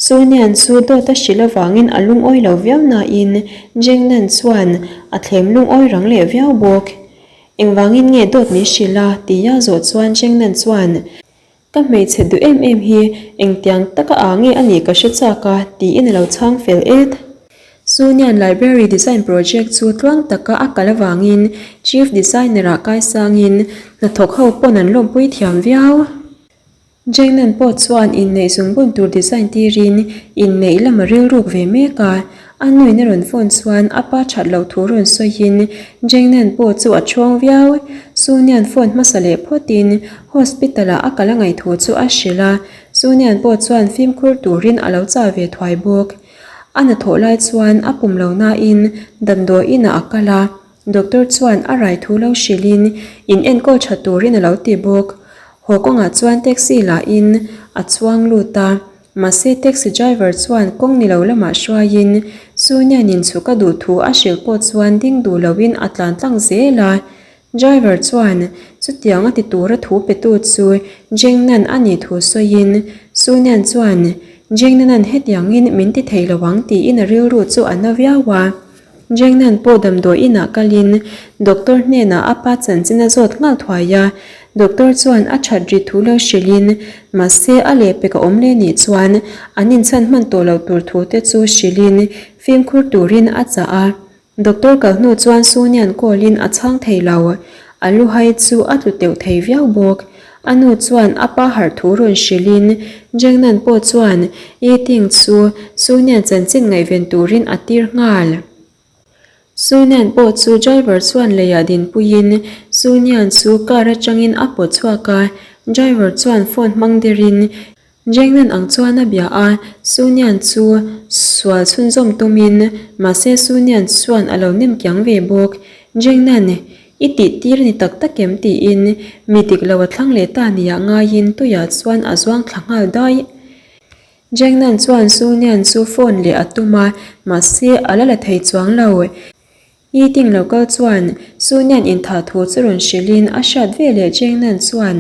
Sunian chu dawt a hrilh avangin a lungawi lo viau nain Jengnan chuan a thlem lungawi rang leh viau bawk. Engvangin nge dawt min hrilh a? tia zawh chuan Jengnan chuan, Ka hmeichhe duh em em hi engtiang taka aa nge a nih ka hre chak a, tiin a lo chhang fel et. Sunian Library Design Project chu tluang taka a kal avangin Chief Designer-ah kaisangin hnathawk ho pawn an lawmpui thiam viau. Jengnan pawh chuan inneih zungbun tur design tirin inneih lam a rilruk ve mek a, a nuin a rawn phone chuan a pa that loh thu rawn sawiin Jengnan pawh chu a chhuang viau. Sunian phone hmasa leh phawtin hospital ah a kal a ngaih thu chu a hrilh a, Sunian pawh chuan fimkhur turin a lo chah ve thuai bawk. A hnathawh lai chuan a pum lo nain damdawi inah a kal a, Doctor chuan a rai thu lo hrilhin in enkawl tha turin a lo ti bawk. Haw kawngah chuan taxi lahin a chuang lut a, mahse taxi driver chuan kawng ni lo lamah hruaiin Sunian in chhuk a duh thu a hrilh pawh chuan ding duh loin a tlan tlang zel a. Driver chuan chutiang a ti tura thu petu chu Jengnan a nih thu sawiin Sunian chuan Jengnanan hetiangin min ti thei lo ang tiin a rilru chu a na viau a. Jengnan pawh damdawi inah kalin doctor hnenah a pa chanchin a zawt nghal thuai a, doctor chuan a that ri thu lo hrilhin mahse a lehpek a awm leh nih chuan an inchhan hman tawh loh tur thu te chu hrilhin fimkhur turin a chah a. Doctor kal hnu chuan Sunian call-in a chhang thei lo, a luhai chu a tlu teuh thei viau bawk. A nu chuan a pa harh thu rawn hrilhin Jengnan pawh chuan Yi Ting chu Sunian chanchin ngaihven turin a tir nghal. Sunian pawh chu driver chuan leiah dinpuiin Sunian chu car atangin a pawt chhuak a, driver chuan phone hmang derin Jengnan ang chuan a bia a, Sunian chu sual chhunzawm tumin mahse Sunian chuan a lo nem kiang ve bawk. Jengnan I tih tir ni tak tak em tiin mi dik lo a thlang leh ta nia ngaiin tuiah chuan a zuang thla nghal daih. Jengnan chuan Sunian chu phone leh a tum a, mahse a la la thei chuang lo. Yi Ting lo kal chuan Sunian inthah thu chu rawn hrilhin a hriat ve leh Jengnan chuan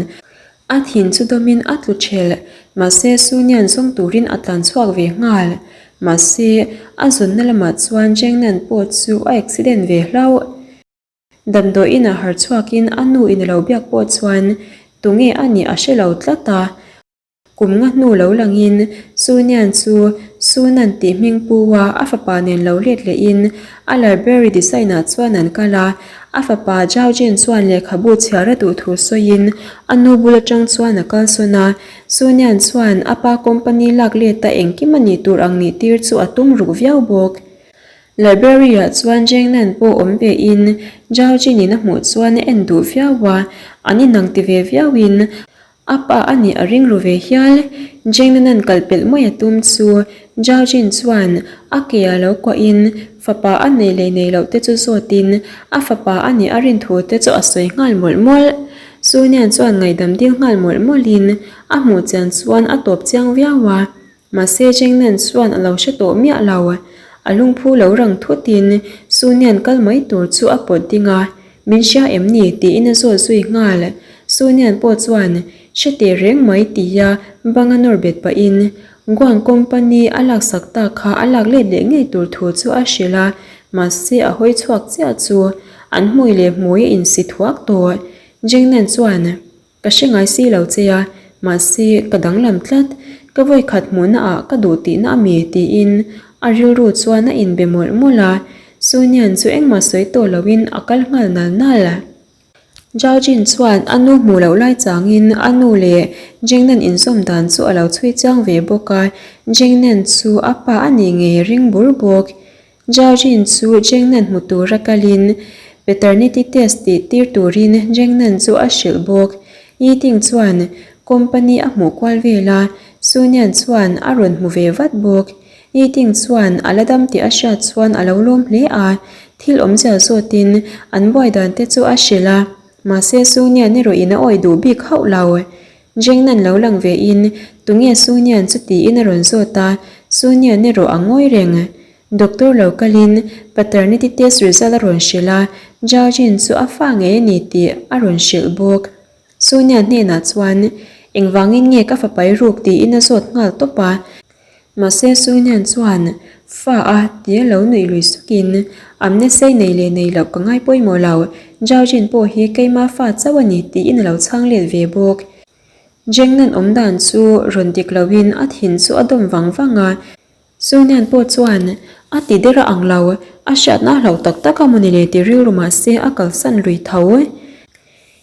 a thin chu dawmin a tlu thelh. Mahse Sunian zawng turin a tlan chhuak ve nghal. Mahse a zawnna lamah chuan Jengnan pawh chu a accident ve hlauh. Damdawi inah har chhuakin a nu in a lo biak pawh chuan tunge a nih a hre lo tlat a. Kum nga hnu lo langin Sunian chu Sunan tih hming pu a a fapa nen lo let lehin a library design ah chuan an kal a. A fapa Zhao Jin chuan lehkhabu chhiar a duh thu sawiin a nu bul atang chuan a kalsawn a. Sunian chuan a pa company lak let a engkim a nih tur ang nih tir chu a tum ruk viau bawk. Library-ah chuan Jengnan pawh awm ve in Zhao Jin-in a hmuh chuan a en duh viau a, an inang ti ve viau in a pa a nih a ring ru ve hial. Jengnan-a'n kal pelh mai a tum chu Zhao Jin chuan a ke a lo kuah in fapa a nei leh nei loh te chu zawt in a fapa a nih a rin thu te chu a sawi nghal mawlh mawlh. Sunian chuan ngaihdam dil nghal mawlh mawlh in a hmuh chian chuan a tawp chiang viau a. Mahse Jengnan chuan a lo hre tawh miah lo. A lungphu lo rang thutin Sunian kal mai tur chu a pawt ding a, Min hria em ni? tiin a zawt zui nghal. Sunian pawh chuan hre teh reng mai tia bang a nawr bet pahin Guang company a laksak tak kha a lak let leh ngei tur thu chu a hrilh a, mahse a hawi chhuak chiah chu an hmui leh hmui a insi thuak tawh. Jengnan chuan. Ka hre ngai si lo che a, mahse ka danglam tlat. Ka vawikhat hmuhna ah ka duh tihna a mi tiin a rilru chuan a inbe mawlh mawlh a, Sunian chu engmah sawi tawh loin a kal nghal nal nal. Zhao Jin chuan a nu hmuh loh lai changin a nu leh Jingnan inzawm dan chu a lo chhui chiang ve bawk a, Jingnan chu a pa a nih ngei ring bur bawk. Zhaojin chu Jengnan hmu tura kalin paternity test tih tir turin Jengnan chu a hrilh bawk. Yiting chuan company a hmuh kual vel a, Sunian chuan a rawn hmu ve vat bawk. Yiting chuan a la dam tih a hriat chuan a lo lawm hle a, thil awmzia zawtin an buai dan te chu a hrilh a, mahse Sunian erawh in a awih duh bik hauh lo. Jengnan lo lang ve in tunge Sunian chu tiin a rawn zawt a, Sunian erawh a ngawi reng. Doctor lo kalin paternity test result a rawn hrilh a, Zhao Jin chu a fa ngei a ni tih a rawn hrilh bawk. Sonia hnenah chuan, Engvangin nge ka fa pai ruk tiin a zawt nghal tawp a. Mahse Sunian chuan fa a tia lo nuih lui sukin, Amnesei nei leh nei loh ka ngai pawimawh lo, Zhao Jin pawh hi keima fa chauh a ni tiin a lo chhang let ve bawk. Jengnan awm dan chu rawn dik loin a thin chu a dawm vang vang a. Sunian pawh chuan a ti der a ang lo, a hriatna a hlauh tak tak a maw ni le ti rilru mahse a kalsan lui tho.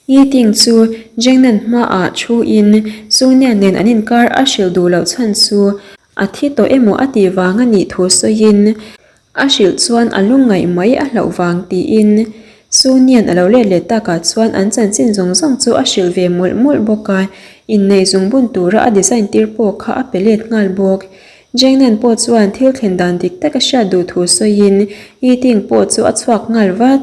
Yiting chu Jengnan hmaah thuin Sunian nen an inkar a hrilh duh loh chhan chu a thi tawh emaw a tih vang a nih thu sawiin A hrilh chuan a lungngaih mai a hlauh vang tiin Sunian a lo let leh takah chuan an chanchin zawng zawng chu a hrilh ve mawlh mawlh bawk a, inneih zungbun tura a design tir pawh kha a pe let nghal bawk. Jengnan pawh chuan thil thlen dan dik tak a hriat duh thu sawiin Yiting pawh chu a chhuak nghal vat.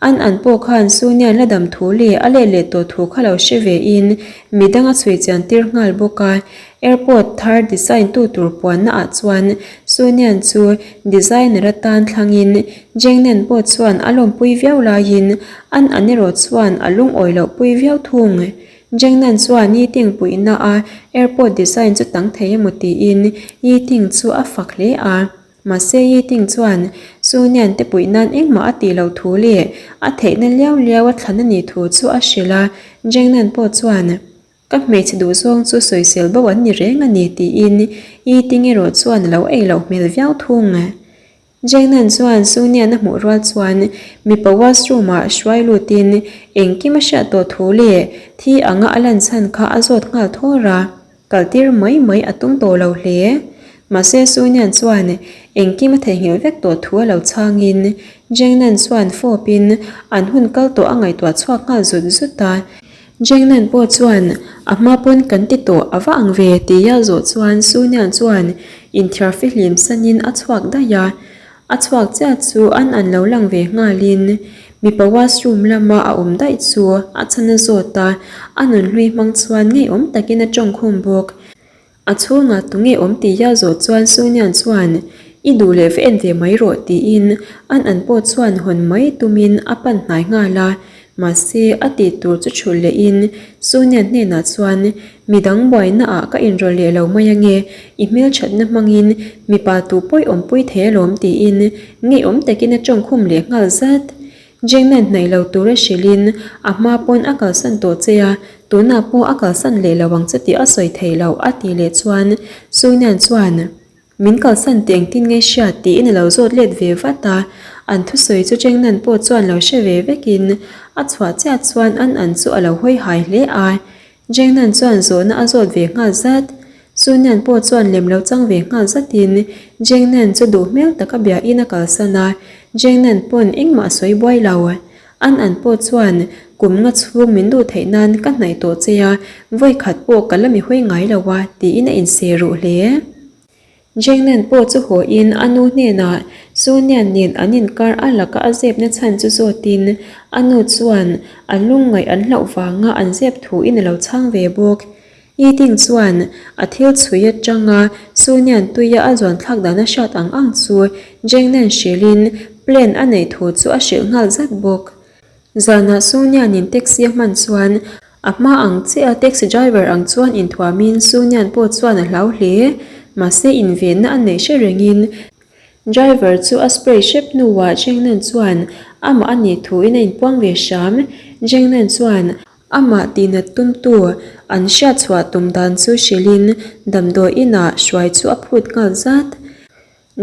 An an pawh khan Sunian la dam thu leh a let leh tawh thu kha lo hre ve in midang a chhui chian tir nghal bawk a. Airport thar design tu tur puanna ah chuan Sunian chu designer atan thlang in Jengnen pawh chuan a lawmpui viau laiin an an erawh chuan a lungawi loh pui viau thung. Jengnan chuan Yiting puihna a airport design chu tang thei emaw tiin Yiting chu a fak hle a. Mahse Yiting chuan Sunian te puih nan engmah a tih loh thu leh a theihna liau liau a thlan a nih thu chu a hrilh a, Jengnan pawh chuan Ka hmeichhe duhzawng chu sawisel bo an ni reng a ni tiin Yiting erawh chuan a lo ei loh hmel viau thung. Jengnan chuan Sunian a hmuh rual chuan mipa washroom ah hruai lutin engkim a hriat tawh thu leh thi anga a lan chhan kha a zawt nghal thawr a. Kaltir mai mai a tum tawh lo hle. Mahse Sunian chuan engkim a theihnghilh vek tawh thu a lo chhangin Jengnan chuan fawpin an hun kal tawh a ngaihtuah chhuak nghal zut zut a. Jengnan pawh chuan a hma pawn kan ti tawh a va ang ve tia zawh chuan Sunian chuan inthiar fihlim sanin a chhuak daih a. A chhuak chiah chu an an lo lang ve nghalin mipa washroom lama a awm daih chu a chhan a zawt a, a nunhlui hmang chuan ngeiawm takin a tawngkhum bawk. A chhungah tunge awm tih a zawh chuan Sunian chuan I duh leh va en ve mai rawh tiin an an pawh chuan hawn mai tumin a pan hnai nghal a, mahse a tih tur chu thulh lehin Sunian hnenah chuan Midang buaina ah ka inrawlh leh lo mai ange, i hmelthatna hmangin mipa tu pawi awmpui thei alawm tiin ngeiawm takin a tawngkhum leh nghal zat. Jengnan hnaih lo tura hrilhin a hma pawn a kalsan tawh che a, tunah pawh a kalsan leh lo ang che tih a sawi thei lo a tih leh chuan Sunian chuan Min kalsan tih engtin nge hriat tiin a lo zawt let ve vat a, an thusawi chu Chengnan pawh chuan lo hre ve vekin a chhuah chiah chuan an an chu a lo hawi hai hle a. Chengnan chuan zawhna a zawt ve nghal zat. Sunian pawh chuan lem lo chang ve nghal zatin Chengnan chu duh hmel taka biain a kalsan a, Chengnan pawn engmah a sawi buai lo. An an pawh chuan kum nga chhung min duh theih nan ka hnaih tawh che a, vawi khat pawh ka la mi hawi ngai lo a, tiin a inse ruh hle. Jengnan pawh chu haw in a nu hnenah Sunian nen an inkar a laka a zepna chhan chu zawtin a nu chuan a lungngaih an hlauh vanga an zep thu in a lo chhang ve bawk. Yiting chuan a thil chhui atanga Sunian tuia a zuan thlak dan a hriat ang ang chu Jengnan hrilhin plan a neih thu chu a hrilh nghal zat bawk. Zanah Sunianin taxi a hman chuan a hma ang chiah a taxi driver ang chuan inthuamin Sunian pawh chuan a hlau hle. Mahse invenna a neih hre rengin driver chu a spray hrep hnuah Jengnan chuan amah a nih thuin a inpuang ve hram. Jengnan chuan Amah tihnat tumtu an hriatchhuah tum dan chu hrilhin damdawi inah hruai chu a phut nghal zat.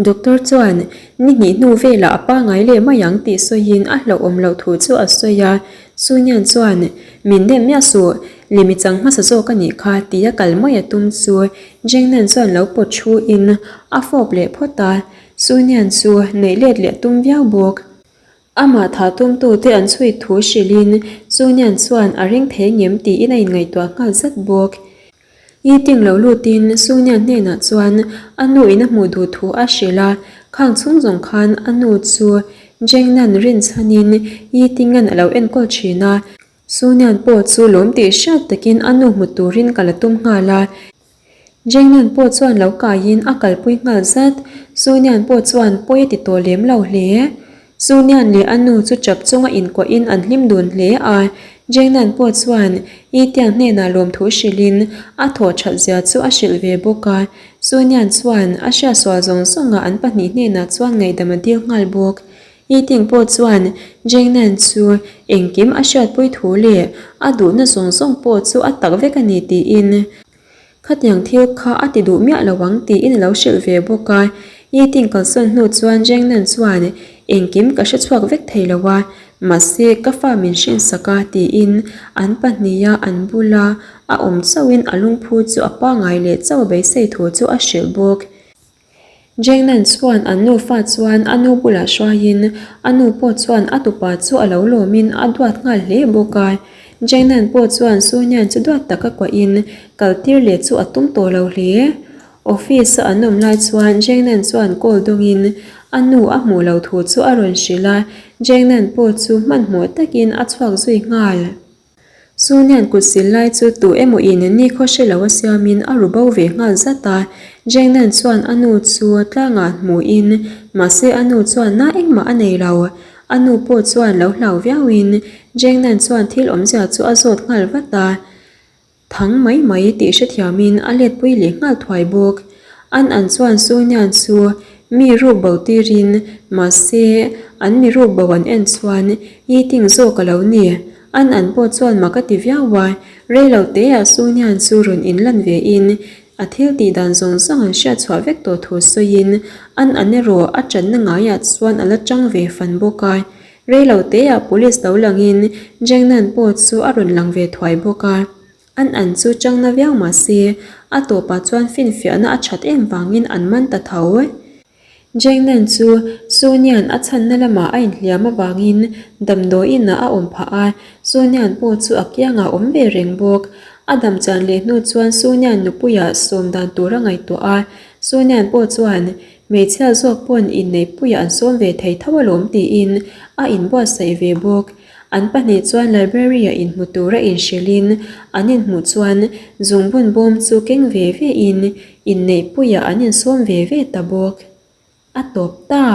Doctor chuan ni hnih hnu velah a pangai leh mai ang tih sawiin a hlauhawm loh thu chu a sawi a. Sunian chuan, Min dem miah suh, lemi chang hmasa zawk a nih kha tia kal mai a tum chu Jengnan chuan lo pawt thu in a fawp leh phawt a. Sunian chu neih let leh a tum viau bawk. Amah tha tumtute an chhui thu hrilhin Sunian chuan a ring thei ngem tiin a inngaihtuah nghal zat bawk. Yiting lo lutin Sunian hnenah chuan a nu in a hmuh duh thu a hrilh a, khang chhung zawng khan a nu chu Jengnan rinchhanin Yitingan a lo enkawl thin a, Sunian pawh chu lawm tih hriat takin a nu hmu turin ka la tum nghal a. Jengnan pawh chuan lo kaiin a kalpui nghal zat. Sunian pawh chuan pawi a ti tawh lem lo hle. Sunian leh a nu chu chap chunga inkuahin an hlim dun hle a. Jengnan pawh chuan Yi Tiang hnenah lawmthu hrilhin a thawh that zia chu a hrilh ve bawk a. Sunian chuan a hriatsual zawng zawngah an pahnih hnenah chuan ngaihdam a dil nghal bawk. Yi Ting pawh chuan Jengnan chu engkim a hriatpui thu leh a duhna zawng zawng pawh chu a tak vek a ni tiin Khatiang thil kha a ti duh miah lo ang tiin a lo hrilh ve bawk a. Yi Ting kalsawn hnu chuan Zheng Nan chuan, Engkim ka hre chhuak vek thei lo a, mahse ka fa min hrinsak a tiin an pahniha an bula a awm chauhin a lungphu chu a pangai leh chauh a beisei thu chu a hrilh bawk. Jengnan chuan an nufa chuan a nu bulah hruaiin a nu pawh chuan a tupa chu a lo lawmin a duat nghal hle bawk a. Jengnan pawh chuan Sunian chu duat taka kuahin kal tir leh chu a tum tawh lo hle. Office a an awm lai chuan Jengnan chuan call dawngin a nu a hmuh lo thu chu a rawn hrilh a, Jengnan pawh chu hmanhmawh takin a chhuak zui nghal. Sunian kut sil lai chu tu emaw in ni khaw hre lo a siamin a ru bo ve nghal zat a. Jengnan chuan a nu chu tlangah hmuhin mahse a nu chuan na engmah a nei lo. A nu pawh chuan lo hlau viauin Jengnan chuan thil awmzia chu a zawt nghal vat a. Thang mai mai tih hrethiamin a letpui leh nghal thuai bawk. An an chuan Sunian chu mi ruk bo tirin mahse an mi ruk bo an en chuan Yi Ting zawk a lo ni. An an pawh chuan mak a ti viau a, rei lo teah Sunian chu rawn inlan ve in a thil tih dan zawng zawng an hriat chhuah vek tawh thu sawiin an an erawh a channa ngaiah chuan a la chang ve fan bawk a. Rei lo teah police lo langin Jengnan pawh chu a rawn lang ve thuai bawk a. An an chu changna viau mah se, a tawpah chuan finfiahna a that em vangin an man ta tho. Jengnan chu Sunian a chhanna lamah a inhliam avangin damdawiin ah a awm phah a, Sunian pawh chu a kiangah awm ve reng bawk. A dam chan leh hnu chuan Sunian nupuiah sawm dan tur a ngaihtuah a, Sunian pawh chuan hmeichhia zawk pawn inneihpuiah an sawm ve thei tho alawm tiin a inbuatsaih ve bawk. An pahnih chuan library-ah inhmu tura inhrilhin an inhmuh chuan zungbun bawm chu keng ve ve in inneihpuiah an insawm ve ve ta bawk. A tawp ta!